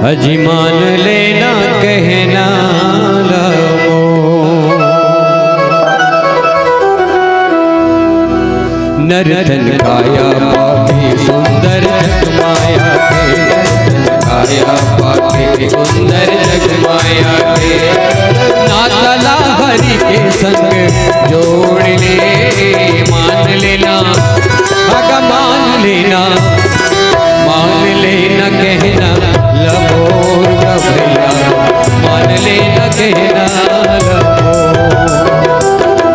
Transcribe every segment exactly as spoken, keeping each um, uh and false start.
अजी मान लेना कहना ला मोर। नर तन काया पाके सुंदर जग माया के, नर तन काया पाके सुंदर जग माया के। नाता ला हरि के संग जोड़ ले, मान लेना, अगा मान लेना, मान लेना कहना ला मोर गवैया, मान लेना कहना ला मोर,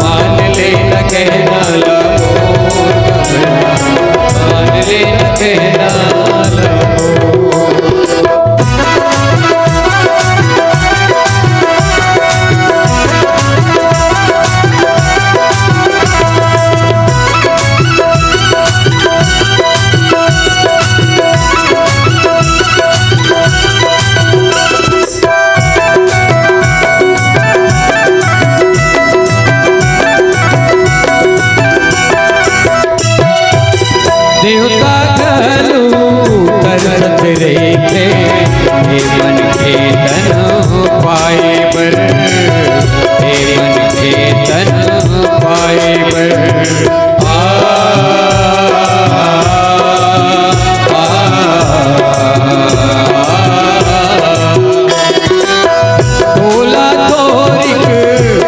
मान लेना कहना ला मोर गवैया, मान लेना कहना ला मोर। देवता घलो तरसत रहिथे, हे मन के तन पाए बर, हे मन के तन पाए बर। आ, आ, आ, आ, तोला थोरिक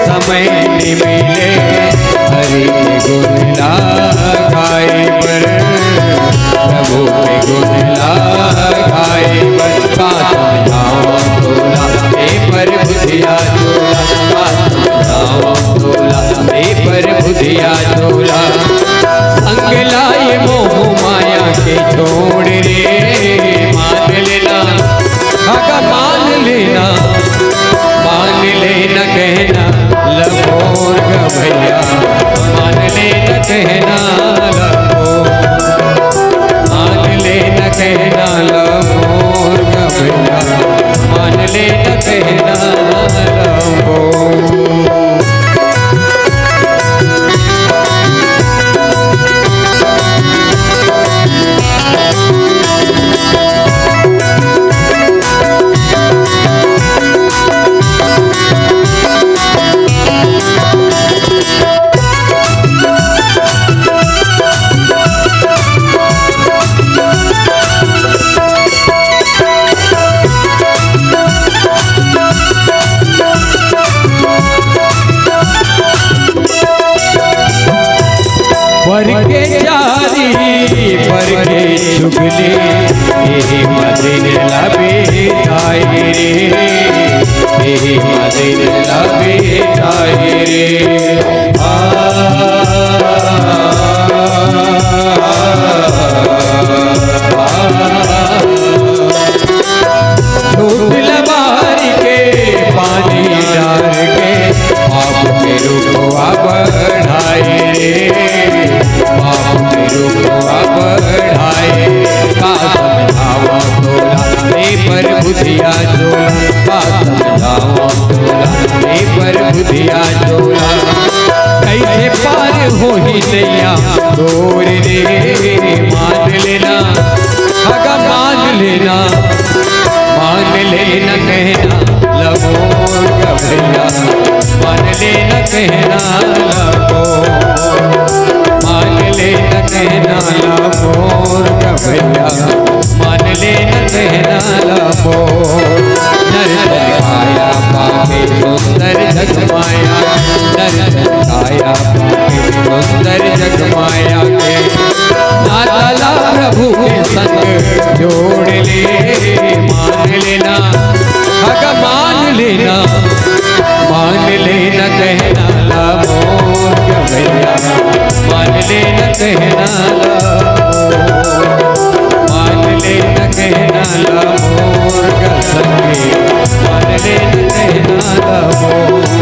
समय नि मिले, हरि के गुण ला गाए बर, प्रभु के गुण ला गाए बर। का समझावं तोला, हे प्रभु धिया तोला, का समझावं तोला, हे प्रभु धिया तोला। संग लाए मोह माया के छोड़ रे, मान लेना, अगा मान लेना, मान लेना कहना ला मोर गवैया, मान लेना कहना ला मोर, मान लेना कहना ला मोर गवैया, मान लेना कहना ला मोर। बर के चारी, बर के चुगली, एही मा दिन ला बिताए रे, एही मा दिन ला बिताए रे। आ, आ, आ, आ, आ। झूठ लबारी के पानी डार के, पाप के रुखवा बढ़ाए रे, पाप के रुखवा बढ़ाए। का समझावं तोला, हे प्रभु धिया तोला, का समझावं तोला, हे प्रभु धिया तोला। कइसे पार होही नैया तोर रे, मान लेना, अगा मान लेना, मान लेना कहना ला मोर गवैया, मान लेना कहना ला मोर, मान लेना कहना ला मोर गवैया, मान लेना कहना ला मोर। नर तन काया पाके सुंदर जग माया, नर तन काया पाके सुंदर जग माया के। नाता ला प्रभु के संग जोड़ ले, मान लेना, अगा मान लेना, मान लेना कहना ला मोर गवैया, मान लेना कहना ला मोर, मान लेना कहना ला मोर गा संगी, मान लेना कहना ला मोर।